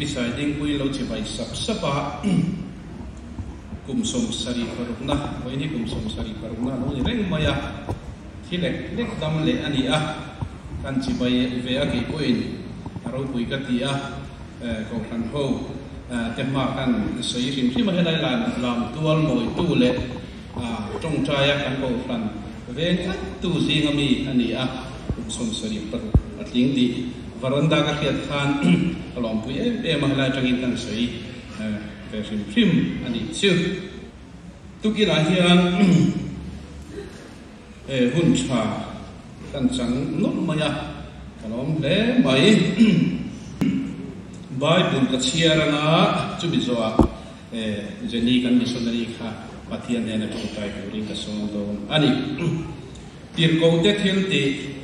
Pisai dingpui lo chibai sap sap a, kum 76na, vawiin hi kum 76na a lo ni reng mai a, thi lek lek dam leh a ni a, kan chibai ve a kei pawhin a ropui ka ti a, Kohhran ho te hma kan sawi hrim hrim a, helai lam tual mawitu leh tawngtaia kan Kohhran veng tlat tu zinga mi a ni a, kum 76 a tling tih varanda ka hriat khan ka lawmpui em em a, helai atangin kan sawi ve hrim hrim a nih chu. Tukinah hian hun tha kan chang nawlh mai a, ka lawm hle mai. Bible ka chhiar anga chumi zawhah Jenny kan missionary kha Pathian hnena tawngtai turin ka sawm dawn a ni. Tirhkohte thil tih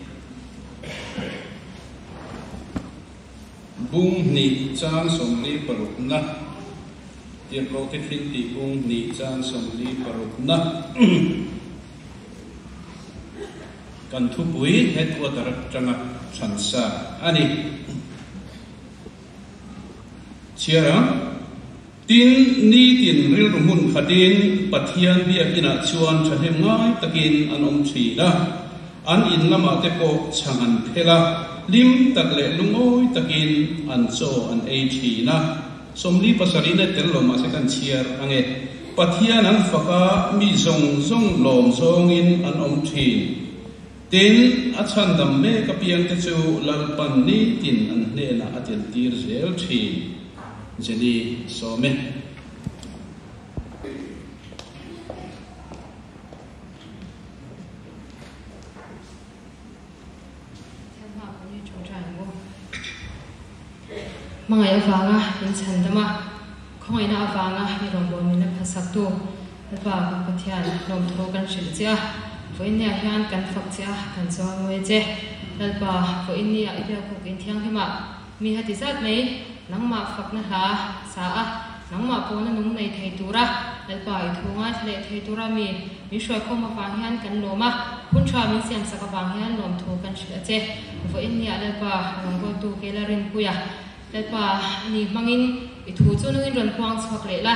Bung hnih chang 46na, Tirhkohte thil tih bung hnih chang 46na kan thupui headquarter atanga thlansa a ni. Chhiar ang. Tin, nitin rilru hmun khatin Pathian biakinah chuan thahnem ngai takin an awm thin a, an in lamah te pawh chhang an phel a, hlim tak leh lungawi takin an chaw an ei thin a. 47 na tel lo mahse kan chhiar ang e. Pathian an fak a, mi zawng zawng lawm zawngin an awm thin. Tin, a chhandam mek apiangte chu Lalpan nitin an hnenah a teltir zel thin. Jenny sawm e. Hmangaih avanga min chhandam a, khawngaihna avanga i rawngbâwl min la phalsaktu Lalpa kan Pathian lawmthu kan hrilh che a, vawiinniah hian kan fak che a, kan chuang che. Lalpa, vawiinniah i biakbuk inthianghlimah Mi hati zat mai, nangmah fakna hla sa a, nangmah pawhna nung nei thei tura Lalpa i thu ngaithla leh thei tura mi min hruaikhawm avang hian kan lawm a, hun tha min siamsak avang hian lawmthu kan hrilh a che. Vawiin nia Lalpa rawngbawltu Kela Rinpuia, Lalpa ni hmangin i thu chu nungin rawn puang chhuak leh la,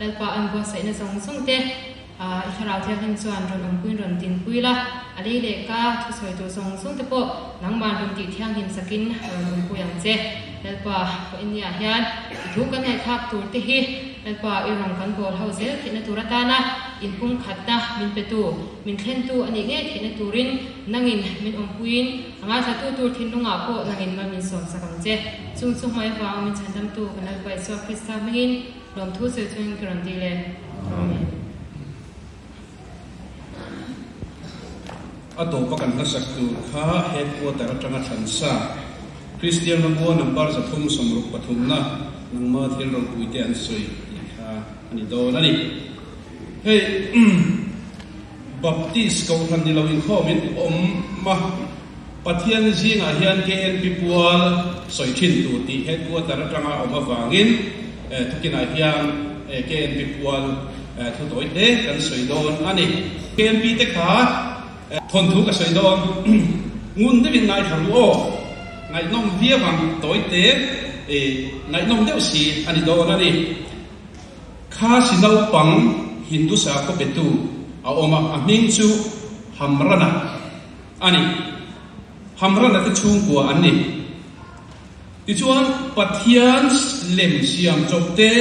Lalpa an buatsaihna zawng zawng te, I thlarau thianghlim chuan rawn awmpuiin rawn dinpui la, a lei leh ka thusawi tur zawng zawng te pawh nangman rawn tih thianghlim sakin rawn awmpui ang che. Lalpa, Pawh-inniah hian i thu kan ngaihthlak tur te hi Lalpa i rawn kan bawl ho zel theihna tur atana inpumkhatna min petu, min thlentu a nih ngei theihna turin nangin min awmpuiin a ngaithlatu tur thinlungah pawh nangin mal min sawmsak ang che. Chung chu hmai avanga min chhandamtu kan Lalpa Isua Krista hmingin Lawmthu sawi chuan ka rawn ti le. Amen. A tawpa kan hlasak tur kha headquarter atanga thlan sa Kristian Ramua number 363 na nangma thil ropuite an sawi tih kha a ni dawn a ni. Hei Baptist Kohhran ni lo inkhawmin awm a, Pathian zingah hian KNP pual sawi thin tur tih headquarter atanga awm avangin tukinah hian KNP pual thu tawi hle kan sawi dawn a ni. KNP te kha thawnthu ka sawi dawn ngun deuhin ngaithla ru aw, ngaihnawm viau ang tawi te ngaihnawm deuh si a ni dawn a ni. Kha si naupang Hindu sakhaw betu a awm a, a hming chu Hamrana a ni. Hamrana te chhungkua an ni. Tichuan, Pathian lem siam chawp te,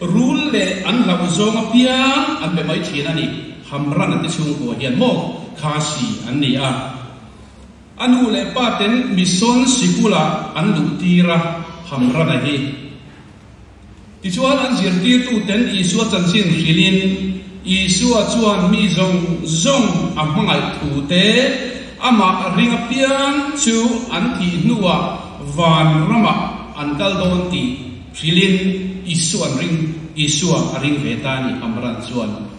rul leh an hlauh zawng apiang an be mai thin a ni. Hamrana te chhungkua hian maw kha si an ni a. A nu leh pa ten mission sikulah an luhtir a, Hamrana hi. Tichuan an zirtirtuten Isua chanchin hrilhin, Isua chuan mi zawng zawng a hmangaih thu te, amah ring apiang chu an thih hnuah van ramah an kal dawn tih hrilhin Isua an ring, Isua a ring ve ta a ni. Amran chuan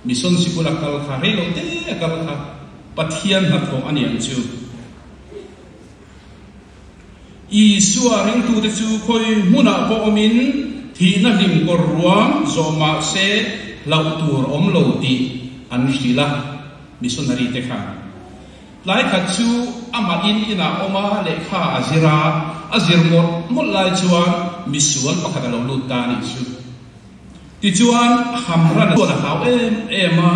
Mission sikul a kal kha rei lo te a kal kha Pathian hnathawh a ni ang chu. Isua ringtute chu khawi hmunah pawh awmin thihna hlim kawr ruam zawh mah se hlauh tur awm lo tih an hrilh a, missionary te khan. Tlai khat chu amah in inah awm a, lehkha a zir a, a zir mawlh mawlh lai chuan misual pakhat a lo lut ta a nih chu. Tichuan, Hamran chuan a hlau em em a,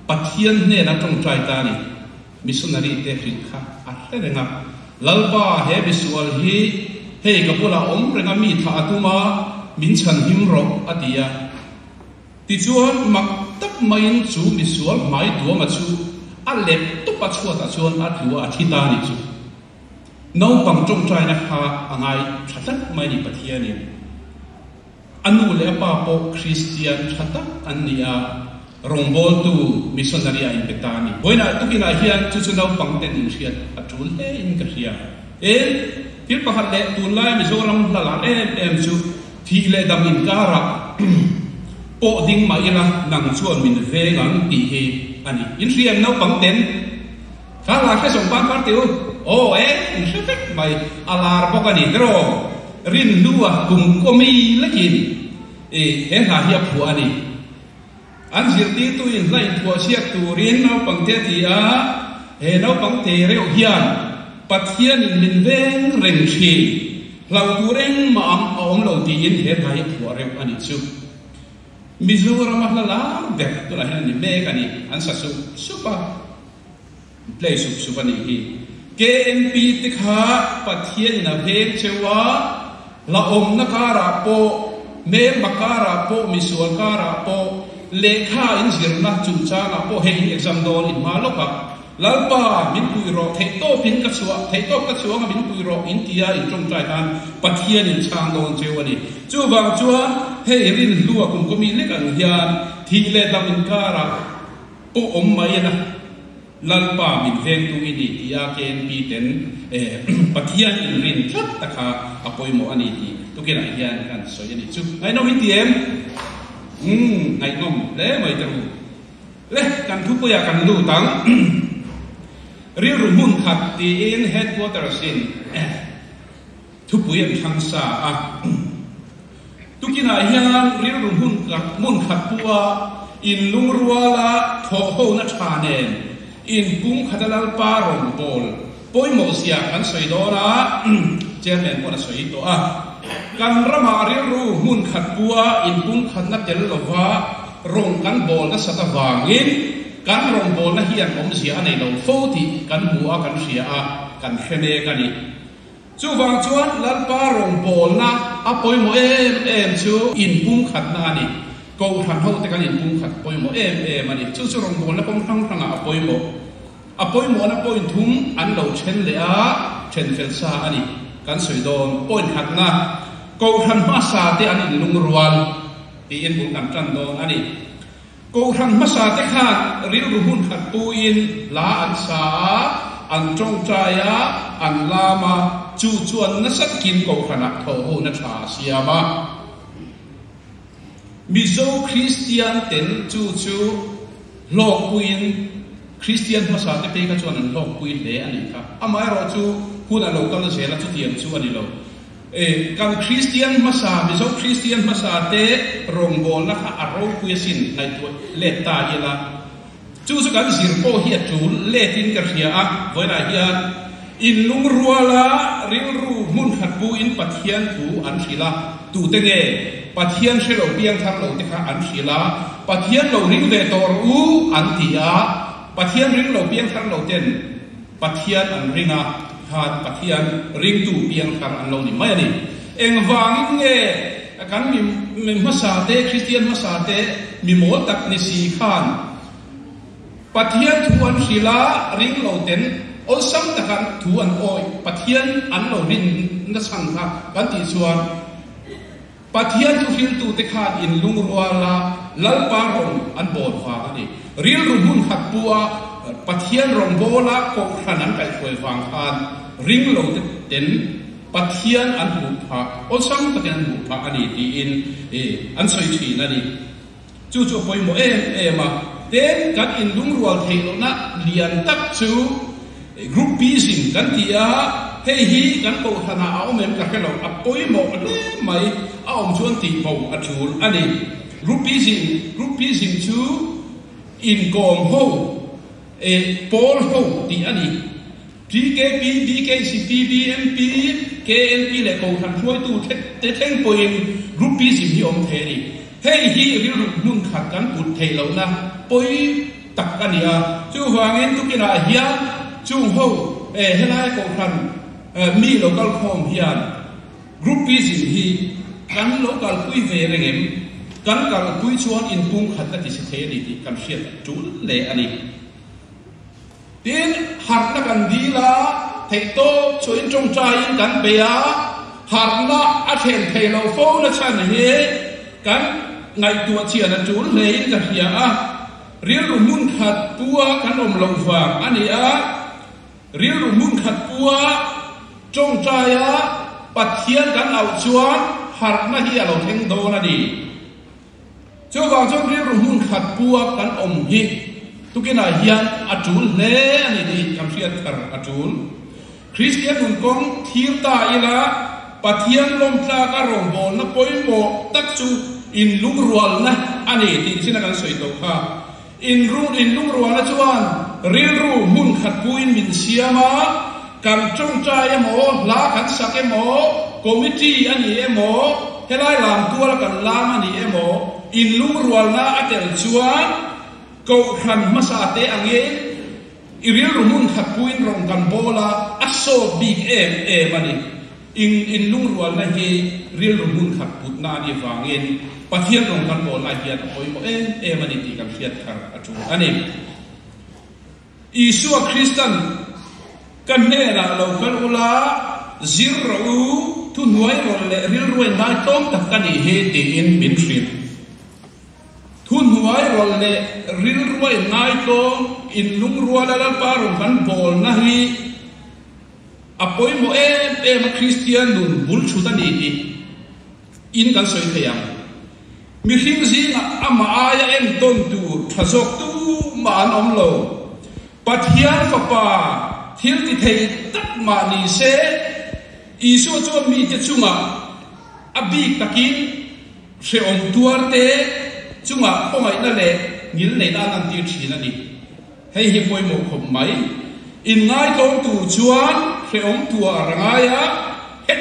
Pathian hnena tawngtai ta a ni. Missionary te hrilh kha a hre reng a, Lalpa, he misual hi hei ka bulah awm reng a, mi thah a tum a, min chhan him rawh, a ti a. Tichuan, mak tak maiin chu misual hmai duama chu a let tawp a chhuatah chuan a tlu a, a thi ta a nih chu. Naupang tawngtaina kha a ngai tha tlat mai a ni Pathianin. A nu leh a pa pawh Kristian tha tak an ni a, rawngbawltu missionary a inpe ta a ni. Vawiinah tukinah hian chu chu naupang ten inhriat a tul hle in ka hria. Tin, thil pakhat leh tunlaia Mizoram hla lar em em chu Thih leh dam inkarah pawh ding mah ila nang chuan min veng ang tih hi a ni. In hria em naupang ten? Kha lar hre zawng pang party u. Aw e, in hre vek mai. A lar bawk a ni tiraw? Rinhlua kum kawmi lekin i he hla hi a phuah a ni. An zirtirtu in hla inphuah chhiat turin naupang te a ti a, he naupang te reuh hian Pathianin min veng reng thin, hlauh tur engmah ang a awm lo tiin he hla hi a phuah reuh a nih chu. Mizorama hla lar ber tunah hian a ni mek a ni, an sa sup sup a, an play sup sup a nih hi. KMP te kha Pathianin a veng cheu a, Hlauhawmna karah pawh, hmelma karah pawh, misual karah pawh, lehkha in zirna chungchangah pawh hei in exam dawn in hma lawk a, Lalpa, min pui rawh, theihtawpin ka chhuah, theihtawp ka chhuang a min pui rawh in tia in tawngtai khan Pathian in chhang dawn cheu a ni. Chuvang chuan hei rinhlua kum kawmi lek ang hian thih leh dam inkarah pawh awm mai ila, Lalpa min vengtu i ni tih a KNP ten Pathian in rin tlat ta kha a pawimawh a ni tih tukinah hian kan sawi a nih chu. Ngaihnawm i ti em? Umm ngaihnawm hle mai te ru. Le kan thupuiah kan lut ang. Rilru hmun khat tiin headquarters in thupui an thlang sa a. Tukinah hian rilru hmun hmun khat pua in lungruala thawhhona tha nen in pum khata Lalpa rawnbawl pawimawh zia kan sawi dawn a, Chairman pawn a sawi tawh a. Kan ramah rilru hmun khat pua in pum khatna tel lova rawng kan bawl nasat avangin kan rawngbawlna hian awmzia a nei lo fo tih kan hmu a, kan hria a, kan hre mek a ni. Chuvang chuan Lalpa rawngbawlna a pawimawh em em chu inpumkhatna a ni. Kohhran hote kan inpumkhat pawimawh em em a ni. Chu chu rawngbawlna kawng hrang hrangah a pawimawh. A pawimawhna point thum an lo then leh a, then fel sa a ni. Kan sawi dawn point khatna, Kohhran hmasa te an inlungrual tiin bul kan tan dawn a ni. Kohhran hmasa te khan rilru hmun khat puin hla an sa a, an tawngtai a, an lam a, chu chuan nasa takin kohhranah thawhhona tha a siam a. Mizo Kristian ten chu chu hlawkpuiin Kristian hmasa te phei kha chuan an hlawkpui hle a nih kha. Amaherawhchu hun a lo kal zel a, chutiang chu a ni lo. E, kan Kristian hmasa, Mizo Kristian hmasa te rawngbawlna kha a ropui asin ngaihtuah let ta ila. Chu chu kan zir pawh hi a tul letin ka hria a, vawiinah hian inlungruala rilru hmun khat puin Pathian thu an hrilh a, tute nge Pathian hre lo piangthar lo te kha an hrilh a, Pathian lo ring ve tawh rawh u an ti a, Pathian ring lo piangthar lo ten Pathian an ring a, khan Pathian ringtu piangthar an lo ni mai a ni. Engvangin nge kan mi mi hmasa te, Kristian hmasa te mi mawl tak ni si khan Pathian thu an hrilh a, ring lo ten awlsam taka thu an awih, Pathian an lo rin nachhan kha kan tih chuan, Pathian thuhriltute khan in lungruala Lalpa rawng an bawl vang a ni. Rilru hmun khat pua Pathian rawng bawla kohhran an kaihhruai vang khan ring lo te ten Pathian an hmuh phah, awlsam takin an hmuh phah a ni tiin an sawi thin a ni. Chu chu a pawimawh em em a. Tin, kan inlungrual theih lohna lian tak chu groupism kan ti a, hei hi kan kohhranah a awm em ka hre lo, a pawimawh hle mai, a awm chuan tih bo a tul a ni. Groupism, Groupism chu inkawm ho, pawl ho tih a ni. TKP, BKCP, BMP, KNP leh Kohhran hruaitu te thleng pawhin groupism hi awm thei a ni. Hei hi rilru hmun khat kan put theih lohna pawi tak a ni a. Chuvangin tukinah hian chung ho helai Kohhran mi lo kalkhawm hian Groupism hi kan lo kalpui ve reng em? Kan kalpui chuan inpumkhat a tisi thei a ni tih kan hriat tul hle a ni. Tin, harhna kan dil a, theihtawp chhuahin tawngtaiin kan bei a, harhna a thlen thei lo fo na chhan hi kan ngaihtuah chian a tul hlein ka hria a, rilru hmun khat pua kan awm loh vang a ni a, rilru hmun khat pua tawngtaia Pathian kan auh chuan harhna hi a lo thleng dawn a ni. Chuvang chuan rilru hmun khat pua kan awm hi tukinah hian a tul hle a ni tih kan hriat thar a tul. Kristian nun kawng thir ta ila Pathian lawmtlak a rawngbawlna pawimawh tak chu inlungrualna a ni tih chin a kan sawi tawh kha. Inlungrualna chuan rilru hmun khat puin min siam a, kan tawngtai emaw, hla kan sak emaw, committee a ni emaw, helai lam tuala kan lam a ni emaw, inlungrualna a tel chuan kohhran hmasa te angin i rilru hmun khat puin rawn kan bawl a, a sawt bik em em a ni. In inlungrualna hi rilru hmun khat putna a nih vangin Pathian rawn kan bawl lai hian a pawimawh em em a ni tih kan hriat thar a tul a ni. Isua Kristan ka hnenah lo kal ula, zir rawh u, thuhnuai rawn leh rilruai ngaitlawm tak ka nih hi tiin min hrilh. Thuhnuai rawn leh rilruai ngaitlawm inlungruala Lalpa rawn kan bawlna hi A pawimawh em em a Kristian nun bul thut a ni tih in kan sawi thei ang. Mihring zingah amah aia entawn tur tha zawk tu mah an awm lo. Pathian Fapa thil ti thei tak mah ni se, Isua chuan mite chungah a bik takin hrehawm tuar te chungah khawngaihna leh ngilneihna an lantir thin a ni. Hei hi pawimawh khawp mai. Inngaitawm tur chuan hrehawm tuar a ngai a, het,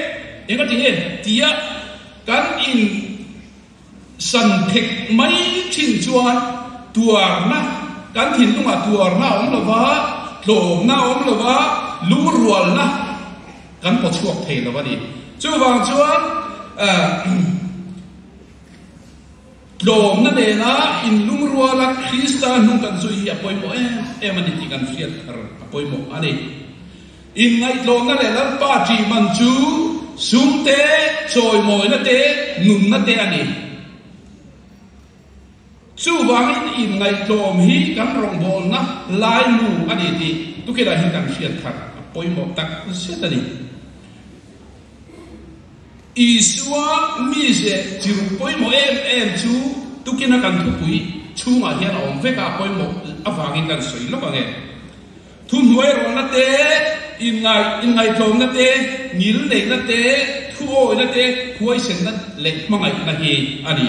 enga ti nge tia kan in san thek mai thin chuan tuarna, kan thinlungah tuarna a awm lo va, tlawmna a awm lo va, lungrualna kan pawchhuak thei lo a ni. Chuvang chuan Tlawmna nena inlungruala Krista hnung kan zui hi a pawimawh em em a ni tih kan hriat thar a pawimawh a ni. Inngaihtlawmna leh Lalpa ṭih man chu sum te, chawimawina te, nunna te a ni. Chuvangin inngaihtlawm hi kan rawngbawlna laimu a ni tih tukilai hi kan hriat thar a pawimawh tak zet a ni. Isua mize chiru pawimawh em em chu tukina kan thupui chhungah hian a awm vek a, a pawimawh avangin kan sawi lawk ang e. Thuhnuai rawlna te, inngaihtlawmna te, ngilneihna te, thuawina te, huaisenna leh hmangaihna hi a ni.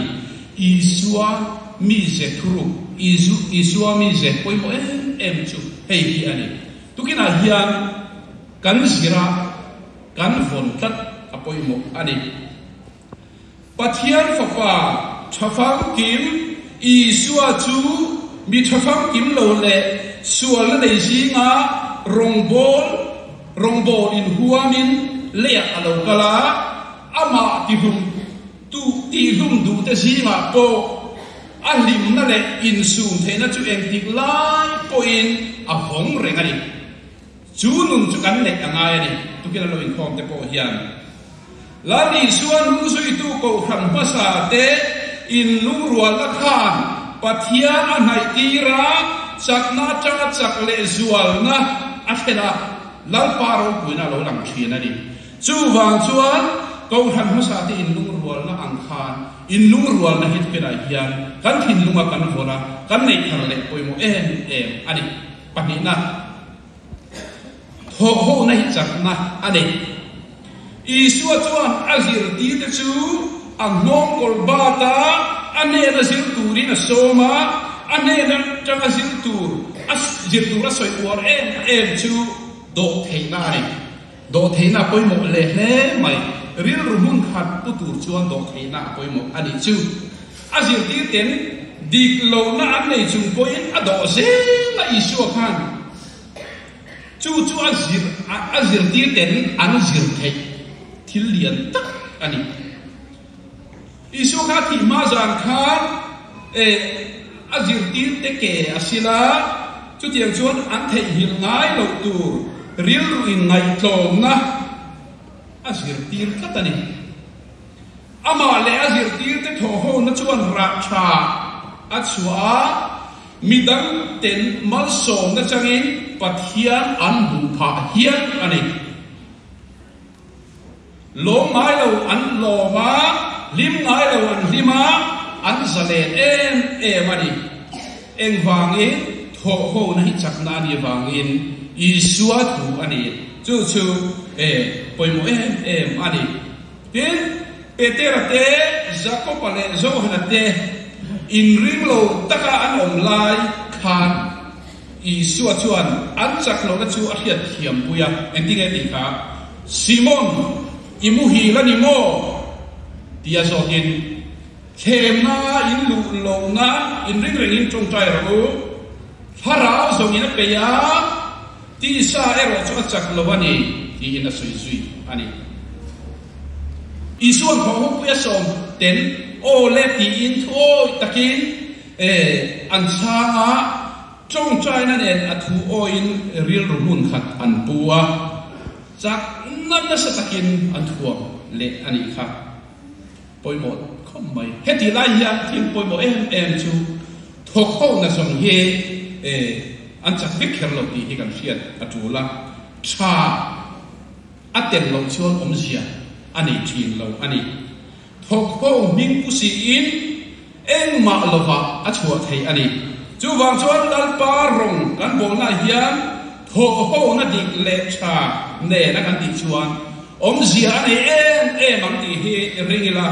Isua mize thuruk, Isua mize pawimawh em em chu hei hi a ni. Tukinah hian kan zira. Kan vawn tlat a pawimawh a ni. Pathian Fapa tha famkim Isua chu mi tha famkim lo leh sualna nei zinga rawngbâwl rawngbâwl inhuamin leiah a lo kal a, amah tihlum tu tihlum duhte zingah pawh a hlimna leh insum theihna chu engtik lai pawhin a vawng reng a ni. Chu nun chu kan neih a ngai a ni. Tukin a lo inkhawm te pawh hian Lal Isua hnungzuitu Kohhran hmasa te inlungrualna khan Pathian a hnaihtir a, chakna atanga chak leh zualna a thlen a, Lalpa ropuina a lo lang thin a ni. Chuvang chuan Kohhran hmasa te inlungrualna ang khan inlungrualna hi tukinah hian kan thinlunga kan vawn a, kan neih thar leh pawimawh em em a ni. Pahnihna, thawhhona hi chakna a nei. Isua chuan a zirtirte chu a nghawngkawl bata a hnena zir turin a sawm a, a hnen atanga zir tur a zir tur a sawi uar em em chu Dawhtheihna a ni. Dawhtheihna a pawimawh leh hle mai. Rilru hmun khat pu tur chuan dawhtheihna a pawimawh a nih chu. A zirtir ten dik lohna an nei chung pawhin a dawh zel a Isua khan chu chu a zir a zirtir ten an zir theih thil lian tak a ni. Isua kha thih hma zan khan e a zirtirte ke a sil a, chutiang chuan an theihnghilh ngai loh tur rilru inngaihtlawmna a zirtir tlat a ni. Amah leh a zirtirte thawhhona chuan rah tha a chhuah a, midang ten malsawmna changin Pathian an hmuh phah hial a ni. Lawm ngai lo an lawm a, hlim ngai lo an hlim a, an zalen em em a ni. Engvangin? Thawhhona hi chakna a nih avangin Isua thu a ni. Chu chu e pawimawh em em a ni. Tin, Petera te, Jakoba leh Johana te inring lo taka an awm lai khan Isua chuan an chak lohna chu a hriat thiam pui a, engtinge tih kha, Simon, i muhil a ni maw? tia zawkin, Thlemna in luh lohna in ring rengin tawngtai rawh u, thlarau zawngin a peih a, tisa erawh chu a chak lo a ni, tiin a sawi zui a ni. Isua'n thawhhawpui a sawm ten aw le tiin thuawi takin, E, an chhang a, tawngtaina nen a thu awiin rilru hmun khat an pu a, chakna nasa takin an thuam leh a nih kha. Pawimawh khawp mai. Heti lai hian thil pawimawh em em chu thawk ho na zawng hi e, an chak vek kher lo tih hi kan hriat a tul a, tha a tel loh chuan awmzia a nei thin lo a ni. Thawk ho hming pu siin engmah lovah a chhuah thei a ni. Chuvang chuan Lalpa rawng kan bawlnaah hian thawh hona dik leh tha nena kan tih chuan awmzia a nei em em ang tih hi ring ila,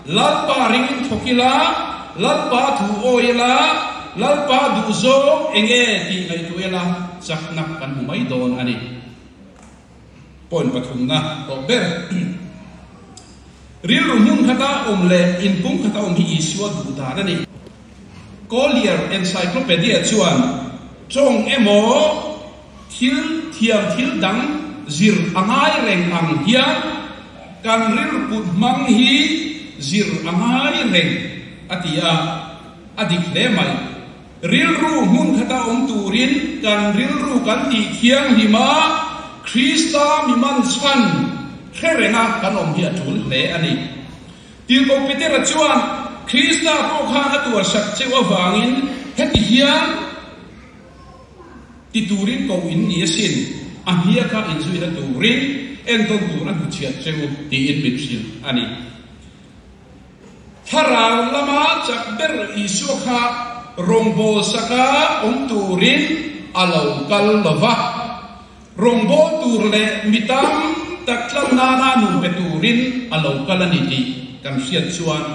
Lalpa ringin thawk ila, Lalpa thu awi ila, Lalpa duhzawng enge tih ngaihtuah ila chakna kan hmu mai dawn a ni. Point pathumna tawh ber. Rilru hmun khata awm leh inpum khata awm hi Isua duh dan a ni. Collier Encyclopedia chuan tawng emaw thil thiam thil dang zir a ngai reng ang hian kan rilru put hmang hi zir a ngai reng a ti a, a dik hle mai. Rilru hmun khata awm turin kan rilru kan tih thianghlim a, Krista mi man chhan hre renga kan awm hi a tul hle a ni. Tirhkoh Petera chuan Krista pawh khan a tuarsak cheu avangin heti hian ti turin ko in ni asin, a hniaka inzuina turin entawn tur a hnuchhiat cheu tiin min hrilh a ni. Thlarau lama chak ber Isua kha rawngbâwl saka awm tûrin a lo kal lo va. Rawngbâwl tûr leh mi tam tak tlang nâna nun pe tûrin a lo kal a ni tih kan hriat chuan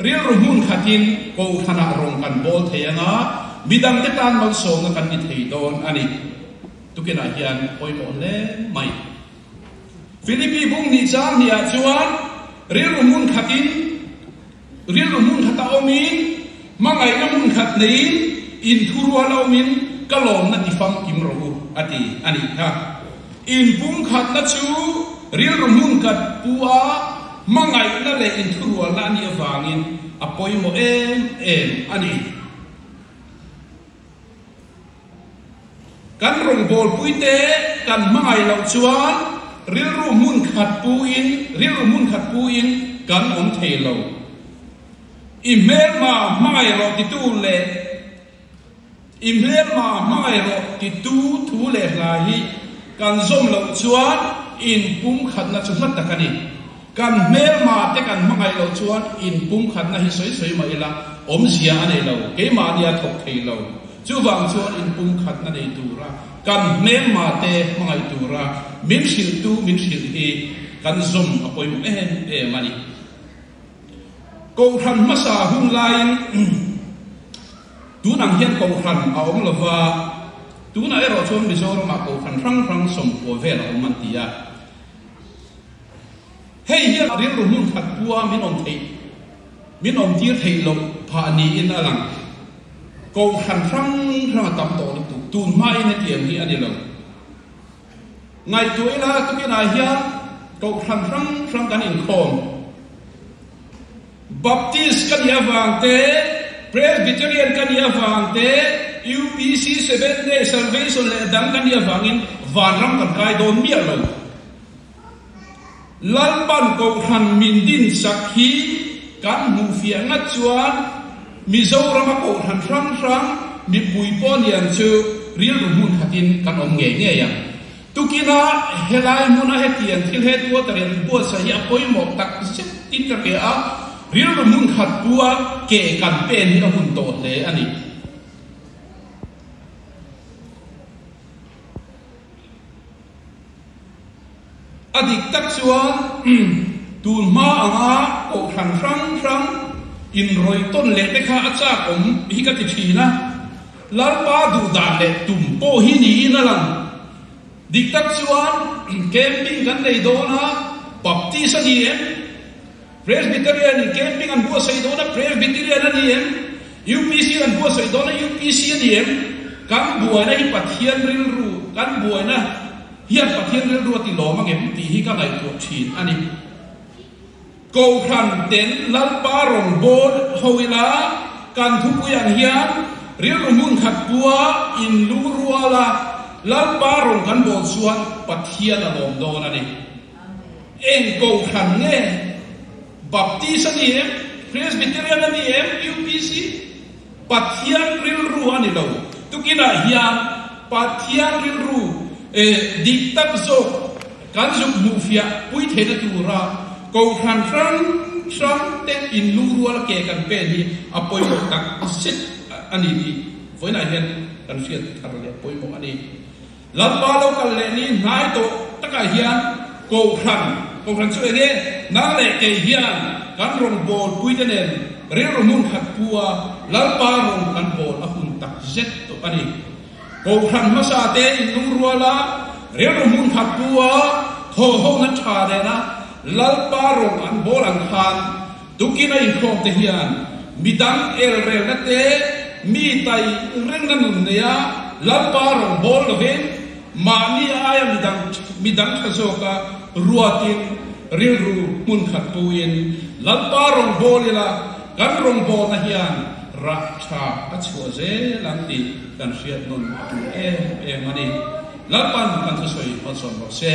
rilru hmun khatin Kohhranah rawng kan bâwl thei ang a, mi dangte tân malsâwmna kan ni thei dâwn a ni. Tukinah hian pawimawh hle mai. Philippi bung hnih chang hnih ah chuan rilru hmun khatin, rilru hmun khata awmin, hmangaihna hmun khat neiin, inthurual a awmin ka lawmna ti famkim rawh u a ti a nih kha. Inpumkhatna chu rilru hmun khat pu a hmangaihna leh inthurualna a nih avangin a pawimawh em em a ni. Kan rawngbawlpuite kan hmangaih loh chuan rilru hmun khat puin rilru hmun khat puin kan awm thei lo. I hmelma hmangaih rawh titu leh I hmelma hmangaih rawh titu thu leh hla hi kan zawm loh chuan inpumkhatna chu hla tak a ni. Kan hmelma te kan hmangaih loh chuan inpumkhatna hi sawi sawi mah ila awmzia a nei lo, keimahni a thawk thei lo. Chuvang chuan inpumkhatna nei tura kan hmelma te hmangaih tura min hrilhtu min hrilh hi kan zawm a pawimawh em em a ni. Kohhran hmasa hun laiin tun ang hian kohhran a awm lova. Tunah erawh chuan Mizoramah Kohhran hrang hrang 90 vel a awm an ti a. Hei hian rilru hmun khat pua min awm theih, min awm tir theih loh phah niin a lang. Kohhran hrang hrang a tam tawh lutuk. Tun hmain hetiang hi a ni lo. Ngaihtuah ila tukinah hian Kohhran hrang hrang kan inkhawm. Baptist ka nih avang te, Presbyterian ka nih avang te, UPC, Seventh Day Salvation leh dang ka nih avangin vanram kan kai dawn miah lo. Lalpan Kohhran min dinsak hi kan hmuhfiah ngat chuan Mizorama Kohhran hrang hrang mipui pawh niang chu rilru hmun khatin kan awm ngei ngei ang. Tukina helai hmuna hetiang thil headquarter in buatsaih hi a pawimawh tak zet in ka hria a, rilru hmun khat pua ke kan pen hi a hun tawh hle a ni. A dik tak chuan tun hma anga kohhran hrang hrang inrawih tawn leh te kha a chak awm hi ka ti thin a, Lalpa duh dan leh tum pawh hi niin a lang. Dik tak chuan camping kan nei dawn a, Baptist a ni em? Presbyterian in camping an buatsaih dawn a, Presbyterian a ni em? UPC an buatsaih dawn a, UPC a ni em? Kan buaina hi Pathian rilru, kan buaina hian Pathian rilru a ti lawm angem tih hi ka ngaihtuah thin a ni. Kohhran ten Lalpa rawngbâwl ho ila kan thupui ang hian rilru hmun khat pua in lu rual a, Lalpa rawn kan bawl chuan Pathian a lawm dawn a ni. Eng kohhran nge? Baptist a ni em? Presbyterian a ni em? UPC? Pathian rilru a ni lo. Tukinah hian Pathian rilru dik tak zawk kan zuk hmuhfiah pui theihna tura kohhran hrang hrang te inlungrual ke kan pen hi a pawimawh tak zet a ni tih vawiinah hian kan hriat thar leh pawimawh a ni. Lalpa lo kal leh ni hnai tawh takah hian Kohhran, Kohhran chu enge? Nang leh kei hian kan rawngbâwl puite nen rilru hmun khat pua Lalpa rawn kan bawl a hun tak zet tawh a ni. Kohhran hmasa te inlungrual a, rilru hmun khat pua thawhhona tha nena Lalpa rawn an bawl ang khan tukin a inkhawm te hian midang elrelna te mi tai rengna nun neia Lalpa rawn bawl lovin Mahni aia midang midang tha zawka ruatin rilru hmun khat puin Lalpa rawngbâwl ila kan rawngbâwlna hian rah tha a chhuah zel ang tih kan hriat nawn a tul em em a ni. Lalpan kan thusawi hmalsawn rawh se.